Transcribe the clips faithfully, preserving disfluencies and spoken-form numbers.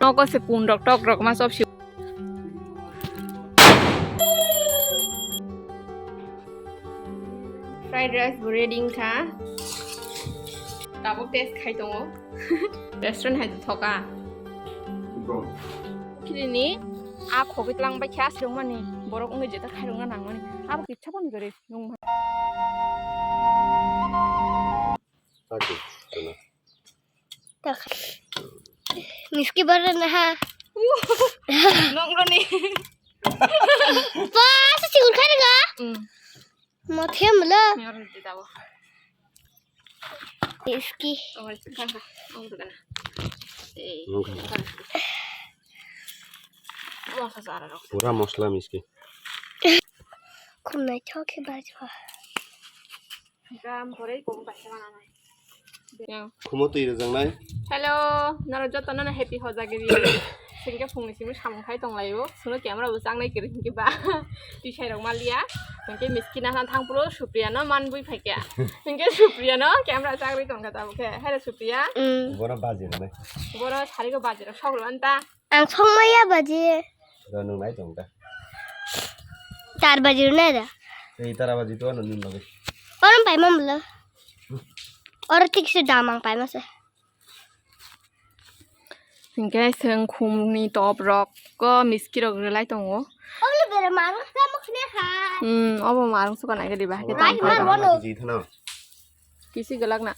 Nogo se kun rok tok rok ma chop si. Fried rice bo ready wngkha. Tabuk test khai tongo. Restaurant hai thoka. Kini ni a khogwi tlang bai kha aswk mani borok wngwi jeta khai rok na nang mani. Abo kisa bo ni gari nung ma. Miski bara na ha. Nongro ni. Pas si un khai ga. Hmm. Mo them lo. Nyor di tabo. Miski. Oh, itu kan. Oh, itu kan. Eh. Nongro. Mosa sara rok. Pura mosla miski. Khum naithok khe bajwa. Gam pore kok bai se mananai. Khumo twi rwjaknai. Hello, norok joto no happy Hojagiri. Singke phungni simi samung khai tonglaio. Suno camera bo changnai kiri hingke ba. Tisai rok malia. Hingke miskina han thang puro Supriya no man bui phaikya. Hingke Supriya no camera chagri tongkha tabuk khe. Hele Supriya. Mm. Boro baji rwnai. Boro sari ko baji rok sok rw anta. Ang songmaya baji. Rw nung nai tong ta. Tar baji rw nai da. Ei tara baji to ano nung loge. Orom pai mam lo. Oro tik se damang pai mase. Hingke seng khumni top rok ko miski rok rwlai tongo. Obo le bere marung sa mok ne kha. Hmm, obo marung suka nai gadi ba ke. Rai tong mar kha. Wono. Ji thano. Kisi galak na.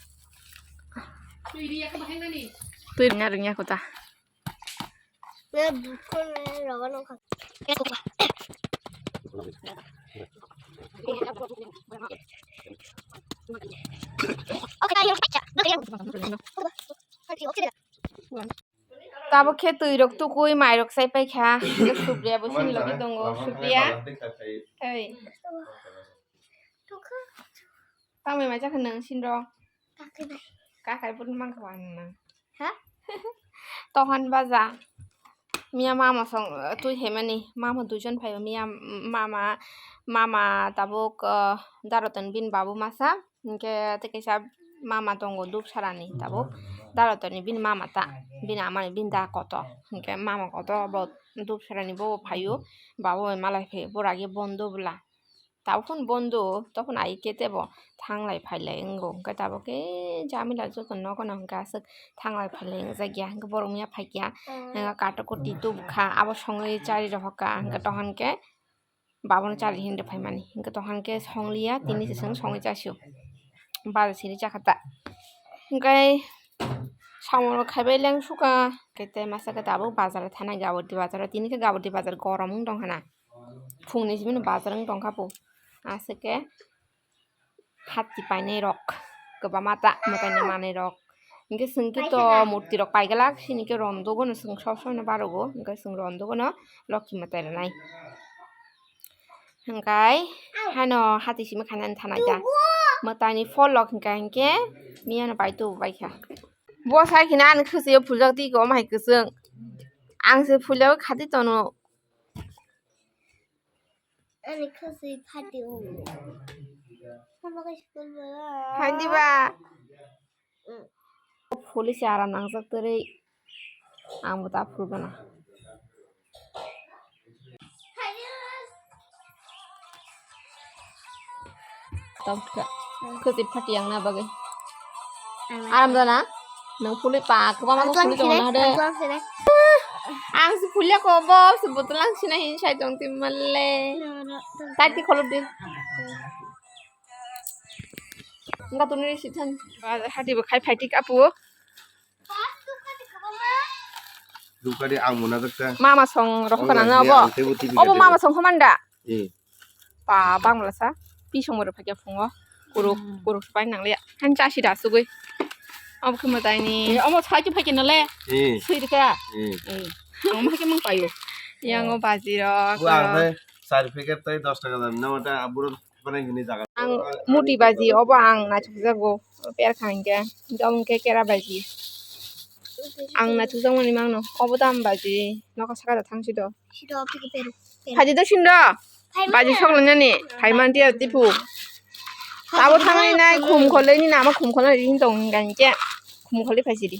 Tui ri ya ka bahai nani. Tui nya ring ya kota. Tabuk khe twi rok tukui mai rok sai paikha. Supriya bo sini logi tongo. Supriya. Hey. Tamo mai jakha nang sinro. Kakai bai. Kakai pun mang kwan nang. Ha? Tohan baja. Miya mama song, eh, twi hemani. Mama duijon phaiba. Miya mama, mama tabuk, eh, Daroton bin babu masa. Hingke tei kaisa mama tongo dupsarani tabuk. Daroton ni bin mama ta. Bin amani bin da koto. Hingke mama koto bo dupsarani bo phaio. Babu bai malai phai. Boragi bondo bwla. Tabuk phano bondo, tokphano ai khe tebo thanglai phailai wngo, hwnkhe tabuk khe jamila joto nogono hwnkhe aswk thanglai phailai wngjakya, hwnkhe borok mia phaikya, hwnkhe katok kwtwi tubukha, abo songwi chari rohorkha, hwnkhe tohon khe babono chari hinwi rwphaimani, hwnkhe tohon khe songliya, tini se chwng songwi chasio, bazar siri chakha ta, hwnkhe samung rok khaibai lengsukha, hwnkhe tei masa khe tabuk bazar thanai, Gabati bazar o, tini khe Gabati bazar gorom wng tongkha na. Phungni simi no bazar wng tongkha bo. Aswk khe hati painai rok kwbangma ta mwtai ni manwi rok. Hinkhe chwng khe to murti rok paigalak sini khe rondogo no chwng sob somoi no barogo. Hinkhe chwng rondogo no lokhi mwtai rwnai. Hinkhe haino hati simi khainani thanai da. Mwtai ni phol rok hinkhe hinkhe miya no bai tubu bai kha. Bo sai khina ani khwsio phuljak twi ko omo hai kwchwng. Ang se phulya khati tono. Ani khasi phati o. Sama kai school ba. Phai di ba. Mm. Phuli se aram nangjak twi. Ang bo ta phul gana. Tong kha. Khasi phati ang na bagwi. Aram jana? Nang phuli pa, kwbangma phuli tong na de. Ang si phuli ko bo, si botol ang sina hin sai tong ti malle. Tai ti kholo de. Nga tu ni si than. Ba hati bo khai phai tik apu. Dukani ang muna dakta. Mama song rok kana na obo. Obo mama song khomanda. Eh. Pa bangla sa. Pi song moro phakya phungo. Kuruk, kuruk pai nang le. Han cha si da sugui. Obo khuma dai ni. Omo sai ki phakya na le. Eh. Sui dikha. Eh. Ang ma ke mang payo. Yang o baji rok. Bu ang sai certificate tai dos taka dan. Na mata aburo Ang muti baji obo ang naisuk jago per kha hingke hingke omo hingke kera baji ang naisuk jak mani mangno obo tam baji noka saka da thang si do. Phaidi do sin do baji sok langnani phai man tiya tipu abo thangni nai khum kholai ni nama khum kholai ri hin tong hingka hingke khum kholai phai si di.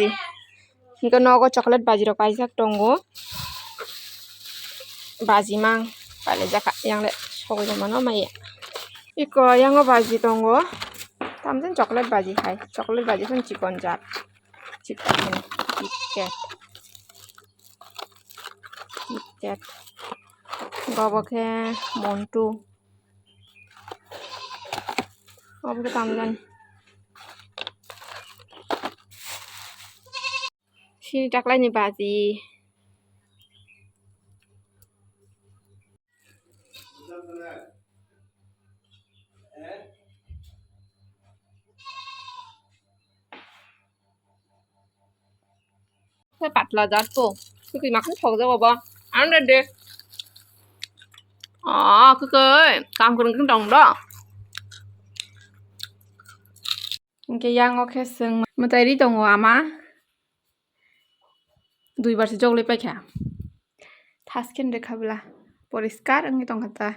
baji. Hingke nogo chocolate baji rok kaijak tongo. Baji mang pailajak yang le sogwi mano maya. Iko yango baji tongo. Tamjani chocolate baji hai. Chocolate baji phano chikon jat. Chikon Kit Kat. Kit Kat. Bobo khe Montu. Obo khe tamjani. Sini taklaini baji. Khe patla jat to. Kwkwi makhang thok jago bo. Ang de de. Ah, kwkwi. Kam kwrwng khe tong do. Hingke yango khe chwng mwtai ri tongo ama. Dui bar se jogli paikha. Thas khe rwkha bwla. Poriskar wngwi tongkha ta.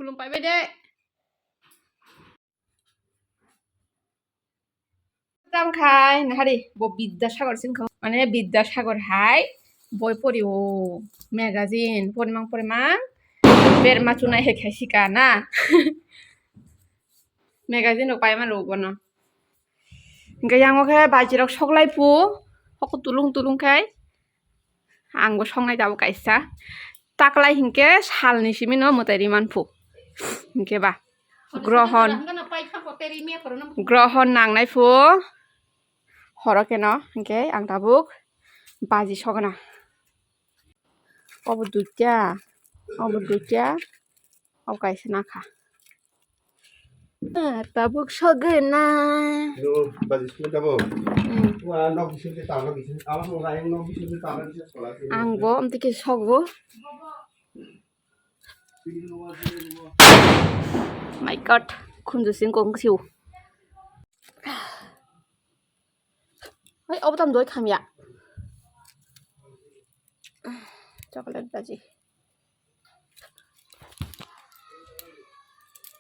Khulum pai bai de. Tam khai nahari bo Bidyasagar sing kho. Mane Bidyasagar hai boi pori o, magazine pori mang pori mang berma chunai hai khai sika na. Magazine rok pai ma rw bono. Hingke yango khe baji rok sok lai phu, hoko tulung tulung khai. Ang bo songnai tabuk kaisa. Taklai hinkhe salni simi no mwtai ri man phu. Hinkhe ba grohon, grohon nangnai phu. Horo khe no hinkhe ang tabuk baji sogna. Obo duita, obo duita, obo kaisa nakha. Ah, tabuk sogwi na. Yo, baji sini tabuk. Hmm. Wa, nok bising ke tang, nok bising. Awas mo lain nok bising ke tang, nok bising sekolah sini. Ang bo amtwi khe sogo. My God, khunju sing kong siu. Hai, obo tam doi khamya. Chocolate baji.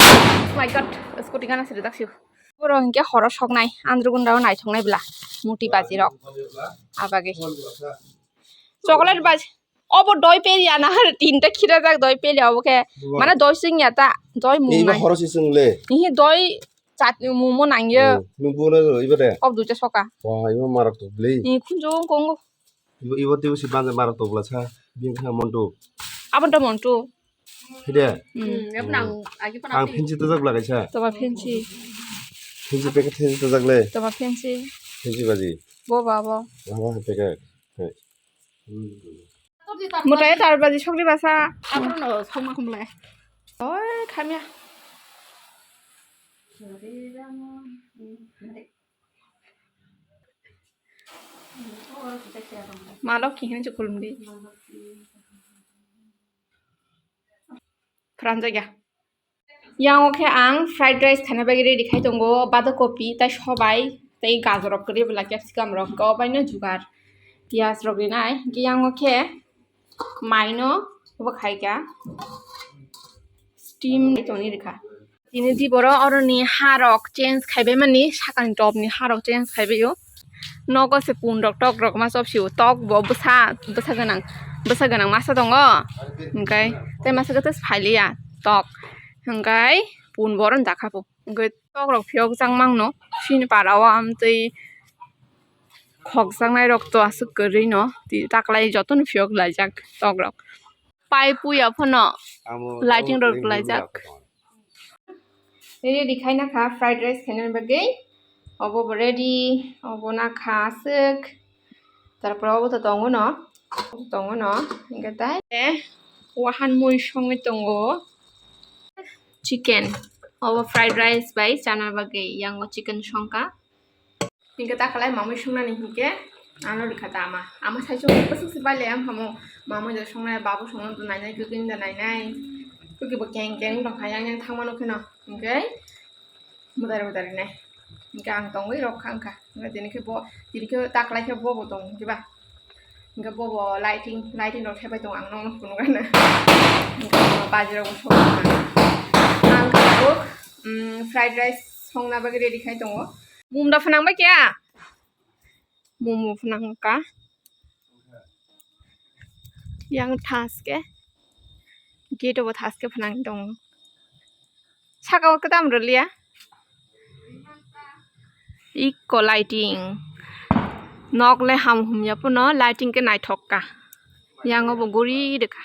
Oh my God, scooty gana siri daksio. Boro hinkhe horo soknai, andrugunda o naithoknai bwla, muti baji rok. Abagwi. Chocolate baji. Obo doi peli ana, tinta khira jak doi peli obo khe. Buba. Mane doi sing ya ta, doi mung nai. Horo si sing le. Ihi doi chat mumo nangyo. Hmm, nung buno ibo de. Ob ducha soka. Wah, ibo marok to bli. Ni khunjung kongo. Ibo, ibo tei si banja marok to bla sa. Bini kha montu. Abon to montu. Hide. Hmm. Hmm, yap nang agi pa. Ang nang phinsi to jak bla kaisa. Toba phinsi. Phinsi packet phinsi to jak le. Toba phinsi. Phinsi baji. Bo ba bo. Wah, wah, packet. Hey. Mwtai tar baji sokri basa. Aphuru no sokma khumle. Oi, khamya. Malok kihini chukulumdi. Pranjak ya. Yang o khe ang fried rice khaina bagwi ready khai tongo, bada kopi, tei sobai, tei gajor rok kwrwi bwla capsicum rok, o bai no jugar, piyaj rok rinai. Hwnkhe yang o khe mai no bo khai kha, steam tongwi rwkha. Tini di boro oroni ha rok change khai bai mani, sakani top ni ha rok change khai bai o. Nogo se pun rok tok rok ma chop sio, tok bo bwsa, bwsa gwnang, bwsa gwnang masa tongo, hwnkhe tei masa khe tei phailiya tok, hwnkhe pun bo oro jakha bo, hwnkhe tok rok phiyok jak mangno, chini para o amtwi khok jaknai rok to aswk kwrwi no, twi taklai jotono phiyok laijak tok rok. Pai puya phano lighting rok laijak. Ready khai na kha fried rice khaina bagwi. Obo bo ready, obo na kha aswk. Tarpore obo to tongo no, tongo no. Hingke tai, eh, Wahan mui songwi tongo. Chicken. Obo fried rice bai chana bagwi yango chicken songkha. Hinkhe ta khlai mamui songnani hinkhe ano rikha ta ama. Ama saichung bwswk se bailai ang kamo. Mamui da songnai, babu songno da nainai, kwkwi da nainai. Kwkwi bo keng keng tongkha yang yang thangmano kheno. Hinkhe Mudari mudari nai. Hingke ang tongwi rok kha wngkha. Hingke tini khe bo, tini khe ta khlai khe bo bo tong hinkhe ba. Hingke bo bo lighting, lighting rok thepai tong ang nokno phunuk gana. Hingke bo baji rok bo sok tong ang. Ang khe bo, mm, fried rice songna bagwi ready khai tongo. Mum da phunang bai kya? Momo phunang ka. Yang thaske. Gate obo thaske phunang tong. Saka o kedam rwliya. Ikko lighting. Nok le ham humya phano lighting ke naithok ka. Yang obo guri de ka.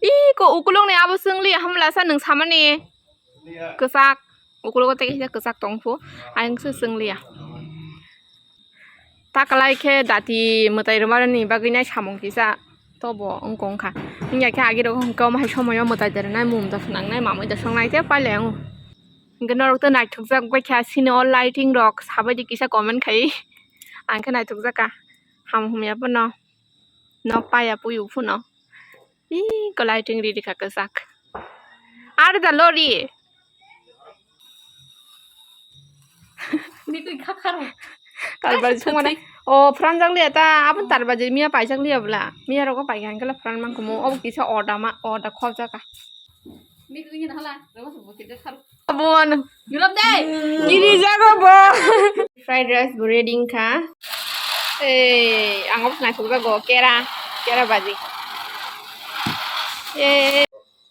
Ih, ko ukulung ni abo swngliya hamla sa nwng samani. Kwchak. Ukulung tei kaisa kwchak tong phu. Ayang se swngliya. Ta kwlai khe dati mwtai rwmani bagwi nai samung kisa tobo wngkha wngkha. Wngya khe agi rok hwnkhe omo hai somoyo mwtai da rwnai, mum da phunangnai, mamui da songnai tei pailai ango. Hwnkhe norok tei naithokjak bai kha sini o lighting rok sabaidi kisa comment khai. Ang khe naithokjak kha. Ham humya phano. Nok paya puyu phano. Ih, ko lighting riri kha kwchak. Ar da lori. Bikui kha kharo. Tarbaji songmani. O, phran jak liya ta, abon tarbaji miya paijak liya bwla. Miya rogo paikha hingkhe phran mangkhumu. Obo kisa order ma, order khobjak kha. Bikui hino hala, rogo se bukit de kharo. Abon. Gulab de. Giri jago bo. Fried rice bo ready wngkha. Ei, ang obo naithok jago kera, kera baji. Ei,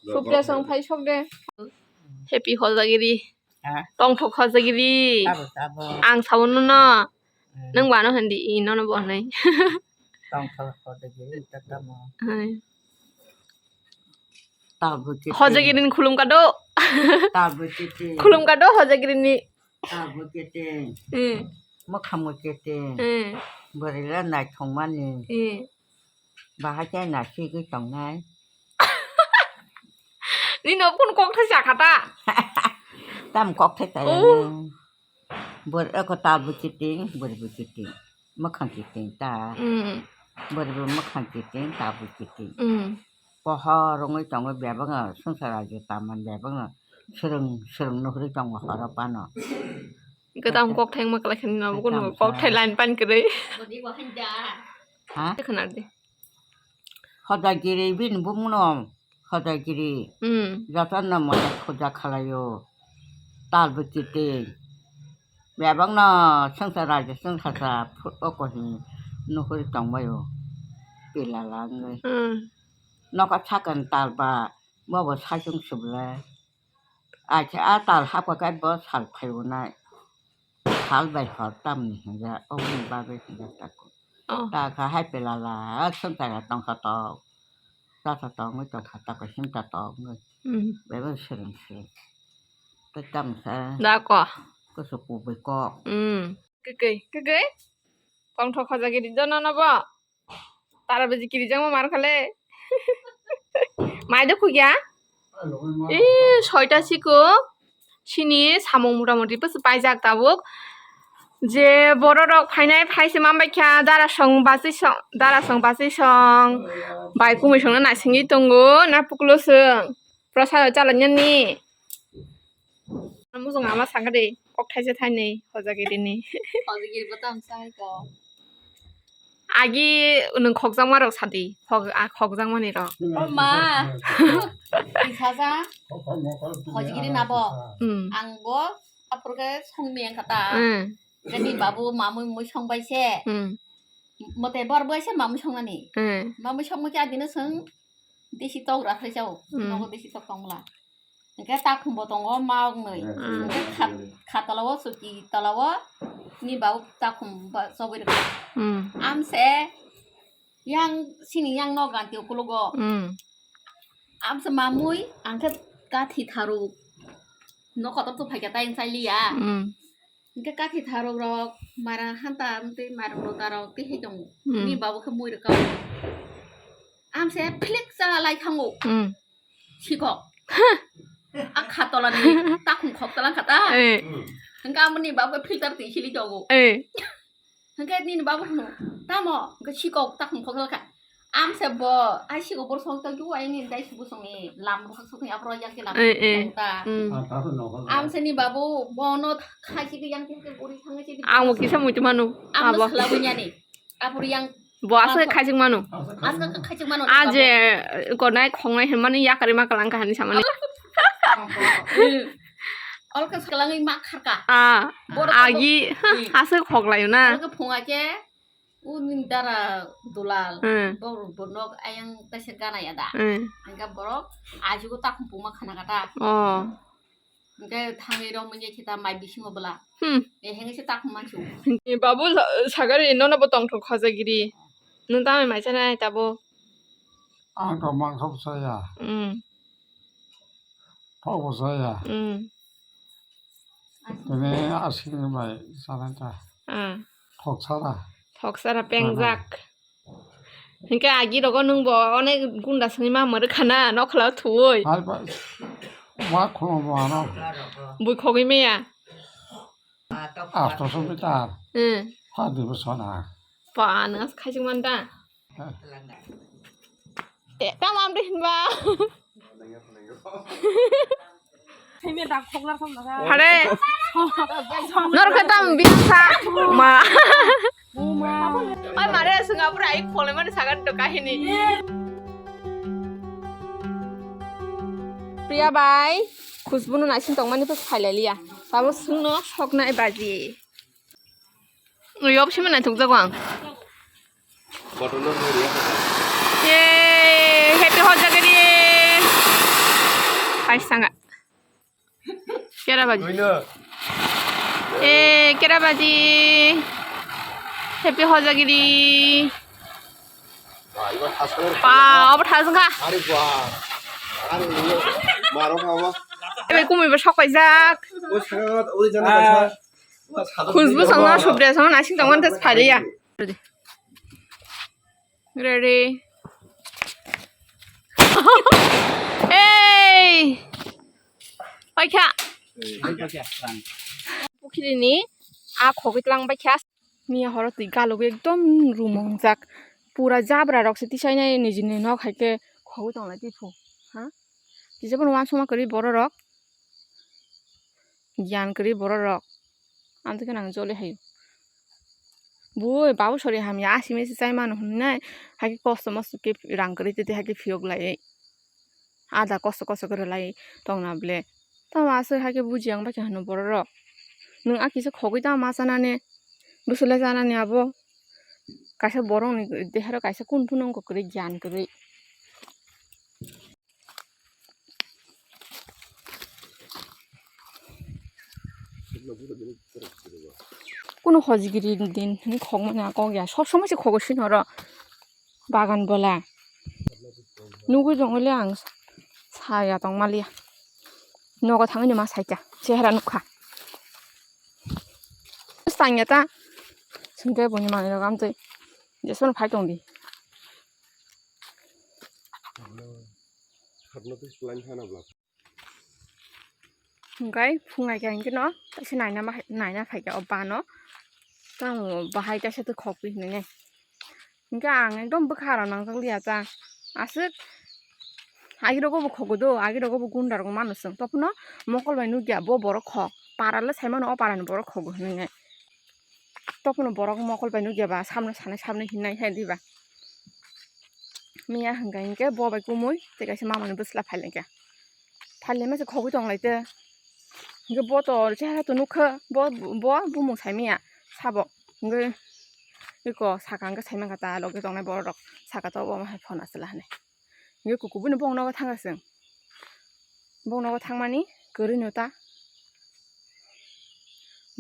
supra song phai sok de. Happy Hojagiri. Ha? Tongthok Hojagiri. Tabo, tabo. Ang sabono no. Hmm. Nang bano hindi, ino no bo nai. Tongthok Hojagiri, tatamo. Hai. Tabo kiti. Hojagiri ni khulum kado. Tabo kiti. Khulum kado Hojagiri ni. Tabo kiti. Hmm. Mokhamo kiti. Hmm. Borila naithok mani. Hmm. Bahai khe naisingwi tongnai. Nini phone kokthai sakha ta? Tam kokthai kaya. Oh. Bor eko ta buchiting, bor buchiting. Mwkhang chiting ta. Mm. Bor bo mwkhang chiting, ta buchiting. Mm. Pohor wngwi tongo bebak no, swngchar raijio tamo bebak no. Swrwng, swrwng nuhuri tongo horo pano. Kwtam kokthai wngma kwlai khe nini bo kokthai line pan kwrwi. Ha? Khna di. Hodagiri bini bumungno hodagiri. Hmm. Jotono mane puja khalaio. Tal bwkiti. Bebakno swngchar raijio swngchar sa phu-, oko hi nuhuri tongbaio. Pilala wngwi. Hmm. Noka sakani tal ba bobo saichung suble. Acha a tal hapkha khe bo sal phaio nai. Sal bai hor tamni hinjak, oboni bagwi hinjak tako. Oh. Ta kha hai pelala, swngchar tongkha tok. Chata tongwi tongkha tako, himta tongwi. Mm. Bebak swrwng se. Tei tamsa. Da ko. Kusu kubui kok. Mm. Kwkwi, kwkwi. Tongthok Hojagiri jono no bo. Tara baji kirijakma mar khale. Mai do khugya? Ee, soita siko. Sini samung mota moti bwswk paijak tabuk. Je borok rok phainai, phai se man baikha, dara song bachwi song, dara song bachwi song. Bai kumui songno naisingwi tongo, na pukulo song. Prosado chalainani. Mujung ama sangkha de, kok thaisa thainwi Hojagiri ni. Hojagiri bo tamo sai ko. Agi nwng khokjakma rok sadi, khok-, a, khokjakmani rok. O ma. Tisa ja. Hojagiri na bo. Hmm. Ang bo aphuru khe songni ang kata. Hmm. Gani babu mamui mui song bai se. Hmm. Mote bor bai se mamui songnani. Hmm. Mamui songma khe adino song desi tok rakhai jao. Hmm. Nogo desi tok tongla. Hingke takhum bo tongo ma wngnwi. Hmm. Hingke khat-, khatala o chuki tola o ni bau takhum ba chobwi rwkha. Hmm. Amse yang sini yang no ganti ukulugo. Hmm. Amse mamui angkhe kathi tharuk. No kotor tu phaikha tai wng chai liya. Hmm. Hingke kathi tharuk rok mara hanta amtwi marung rota rok tihai tongo. Hmm. Ni bau khe mui rwkha. Amse philik cha lai thango. Hmm. Sikok. A kha tola ni takhum khok tola kha ta. Eh. Hingke amoni babo filter twi sili togo. Eh. Hingke nini babo hino. Tamo, hingke sikok takhum khok tola kha. Amse bo, ai sikok bor song tang tu, ai ni dai subu song ni lam bwkhak song ni apro yang ke lam. Eh, eh. Song ta. Hmm. Amse ni babo, bono khai sidi yang ke bori thang sidi. Ang bo kisa muitu manu. Ang abo. Selabu nyani. Apor yang bo aswk khaijak mano. Aswk khaijak mano. A je konai khongnai hwnmani yakarwi ma kalang kahani samani. Olka swkalangwi ma kharka. A agi aswk khoklayo na. Olka phunga ke u nini dara dulal. Hmm. Borok bo nok ayang taisa gana ya da. Hmm. Angka borok ajugo takhum puma khana kata. Oh. Hingke thangwi romwi ya khita mai bisingo bwla. Hmm. E hengse takhum mansu. Babu sa-, sagari nono bo tongthok khojagiri. Nung tamai mai chanai tabo. Ang to mangso bwsaya. Hmm. Thok bwsaya. Hmm. Tini asini bai chanai ta. Hmm. Thok sara. Thok sara pengjak. Hingke agi rogo nung bo onek gunda sani ma mwrwk khana nokhola thuwi. Hai ba, ma khulum bo ano. Bui khogwi meya. Asto so meter. Hmm. Ha di bo sona. Pa nang as khaising man da. Ha. Te tamam de hinba. Hare. Norok khe tam bisa ma. Oi mare swnga pura ai khole mani sagan to kahini. Priya bai khusbunu naising tongmani pha phailaliya. Tamo swngno soknai baji. Yob simi naithok jago ang. Ye, happy hojagiri. Paisanga. Kera baji. Eh, kera baji. Happy hojagiri. Pa, obo thasung kha. Are ba. Are ini marok apa? Ebe kumi ba sok paijak. O sangat ori jana kaisa. Khusbu songno subde songno naising tongmani tei phaliya. Ready. Ei! Paikha. Pukhrini a khogwi tlang baikha. Miya horo twi galugwi ekdom rumongjak. Pura jabra rok se tisainai nijini nok hai khe khogwi tonglai tiphu. Ha? Kisa bono uansukma kwrwi bororok. Giyan kwrwi bororok. Amtwi kheno ang joli haio. Bui, babu sori hamya, asimi se chai mano hwnwi nai. Hai khe kosto mosto khe rang kwrwi twi twi hai khe phiyok lai. Ada kosto kosto khe rwlai tongna ble. Tamo aswk hai khe buji ang bai khe hwnwi bororok. Nwng a kisa khogwi tamo ma chanani? Bwswk le chanani abo? Kaisa borokni dehero kaisa kunu phano wngkha kwrwi giyan kwrwi. Kunu hojigiri din hwnwi khogmani a kok ya. Sob somoi se khogo sini oro bagan bola. Nugui tongwili ang saya tongmaliya. Nogo thangwi nima saikha. Chehra nukha. Tangya ta. Sungke boni manwi rok amtwi. Jesmano phai tongdi. Hingkai phungai khe hingke no kaisa naina ma-, naina phaikha o bano. Tamo bahai kaisa twi khokpi hinwi nai. Hingke ang ekdom bwkha rok nangjak liya ta. Aswk agi rogo bo khogo do, agi rogo bo gunda rok mano chwng. Tophuno mokol bai nukya bo borok khok. Para le saimano o para ni borok khogo hinwi nai. Tophuno borok mokol bai nukya ba samno sanai samno hinwi nai hai diba. Miya hingka hingke bo bai kumui tei kaisa mamani bwsla phailaikha. Phailaima se khogwi tonglai te. Hingke bo to chehara to nukha, bo, bo bumung saimaya sabo. Hingke eko saka hingke saimangkha ta loge tongnai borok rok saka to obo hai phone aswla hinwi. Hingke kuku bini bong nogo thangkha chwng. Bong nogo thangmani kwrwino ta.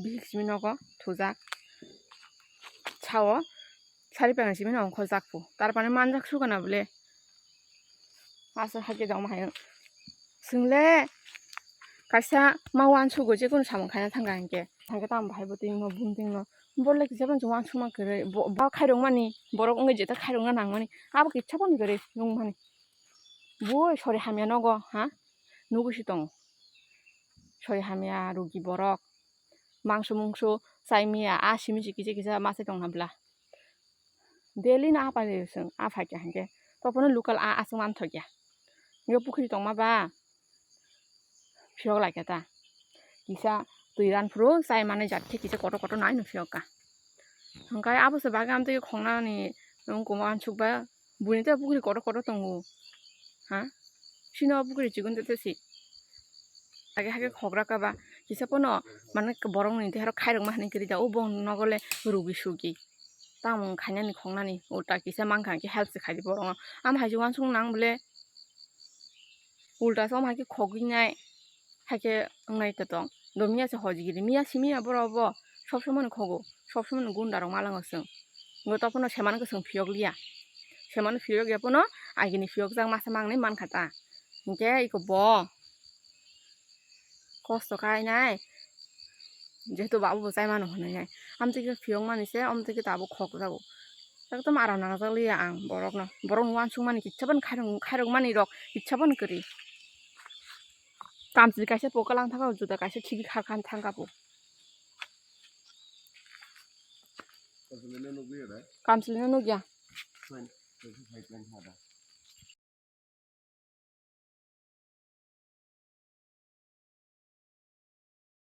Bihik simi nogo thujak. Sao sari pang simi no ongkhorjak pu. Tarpani manjak sukana bole. Asa hakhe dong hai. Swngle kaisa ma uansugo je kunu samung khaina thangkha hinkhe. Thangkhe tamo bahai bo tingno bun tingno Borok le kisa phano chwng uansukma kwrwi, bo, bo khairokmani, borok wngwi jeta khairokna nangmani, abo kisa phano kwrwi nukmani. Bo sori hamya nogo, ha? Nugwi se tongo. Sori hamya, rugi borok. Mangso mungso chai maya, a simi se kisa kisa ma se tongna bwla. Daily no a pai chwng, a phaikha hinkhe. Tophano local a aswk manthokya. Yo pukhri tongma ba. Phiyok laikha ta. Kisa twi ran phuru chai manai jat khe kisa kotor kotor no aino phiyok kha. Hwnkhe abo se bagwi amtwi khongnani wngkoma uansuk ba buini tei pukhri kotor kotor tongo. Ha? Sino pukhri chikon tete si. Age hake khogra kha ba kisa pono mane borokni tei aro khairokma hinwi kwrwi da o bong nogo le rugi sugi. Tamo khainani khongnani ulta kisa mankha hinkhe help se khaidi borokno. Amo hai se uansuk nang bole. Ulta se omo hai khe khogwi nai, hai khe wngnai tong. Do miya se hojigiri, miya simi ya borok bo, sob somoni khogo, sob somoni gunda rok malango chwng. Bo tophano semani kwchwng phiyok liya, semani phiyok ya phano agini phiyok jak masa mangnai mankha ta. Hinkhe iko bo kosto khainai, jehetu babo bo chai mano hwnwi nai. Amtwi khe phiyok mani se, amtwi khe tabuk khok jago. Ekdom aram nangjak liya ang borokno. Borokno uansukmani kisa phano khairok, khairokmani rok kisa phano kwrwi. Kamchwlwi kaisa po kalang thangkha, juda kaisa khibi kha khan thangkha po. Kamchwlwino nukya.